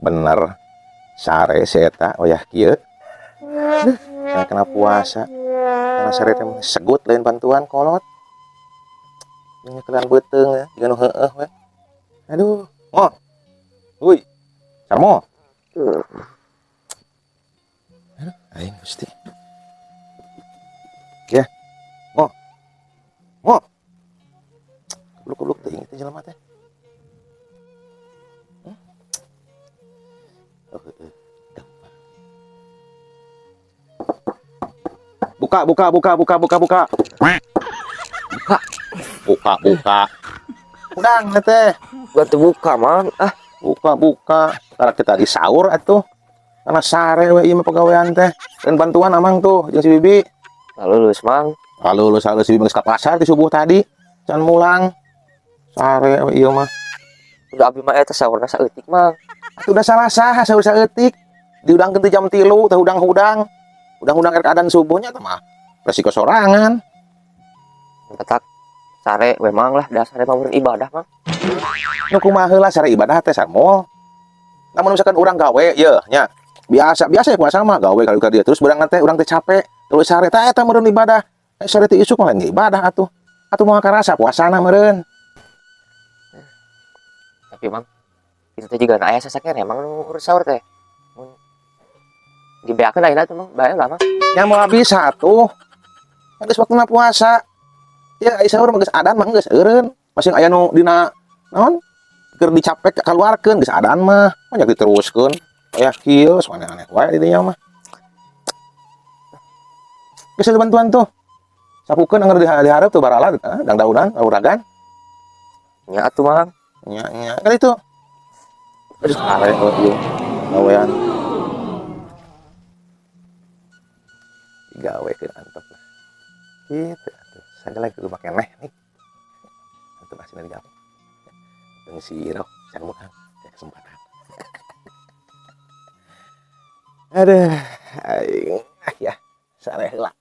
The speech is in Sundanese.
Bener. Sare si eta wayah kieu. Duh, kena puasa. Karena sare teh segut lain bantuan kolot. Nyekelan beuteung ya, jeung nu heueuh we. Aduh, oh. Uy. Sarmo. Aduh, aing Gusti. Ya. Oh. Oh. Goblok-goblok teuing teh jelema teh. Oh, heueuh. Gampang. Buka, buka, buka, buka, buka, buka. Buka. Buka, buka. Udang teh. Gua tuh buka, Mang. Ah, Buka, buka. Karena kita di sahur atuh. Karena sare we ieu mah pagawean teh. Dan bantuan amang tuh jeung si Bibi. Lulus, Mang. Lalu lulus si Bibi geus ka pasar di subuh tadi. Can mulang. Sare we ieu mah. Udah abi mah eta sahurna saeutik, Mang. Atuh udah salah saha sahur saeutik. Diudangkeun teh jam 3 teh hudang-hudang. Hudang-hudang erek adan subuhnya teh mah. Resiko sorangan. Petak sare we, Mang, lah, dasar mah mun ibadah, Mang. Nu kumaha heula sare ibadah teh Sarmol. Namun misalkan urang gawe ye nya. Biasa biasa ya puasa mah gawe kali ka dia terus berang teh urang teh capek terus sare teh eta meureun ibadah. Eh, sare teh isuk mah lain ibadah atuh. Atuh moal karasa puasana meureun. Tapi, Mang, itu teh juga aya sasakene, Mang, nu urus sahur teh. Mun dibeakeun ayeuna tuh, Mang, bae lah, Mang. Nya moal bisa atuh. Geus waktuna puasa. Ya ai sahur mah geus adan mah geus eureun. Masih aya nu dina naon? Keur dicapek kaluarkeun geus adan mah. Banyak diteruskeun. Aya kieu sok aneh-aneh wae di dinya mah. Geus ada bantuan tuh. Sapukeun anggar dihareup tuh barala dangdaunan, uragan. Nya atuh, Mang. Nya nya kan itu. Aduh, sare oh ieu. Gawean. Digawekeun antep lah. Kitu atuh. Sagala kudu make neh nih. Antep asina digawe. Jeung si Iro, sarua kesempatan. Aduh, aing ah ya, sare heula.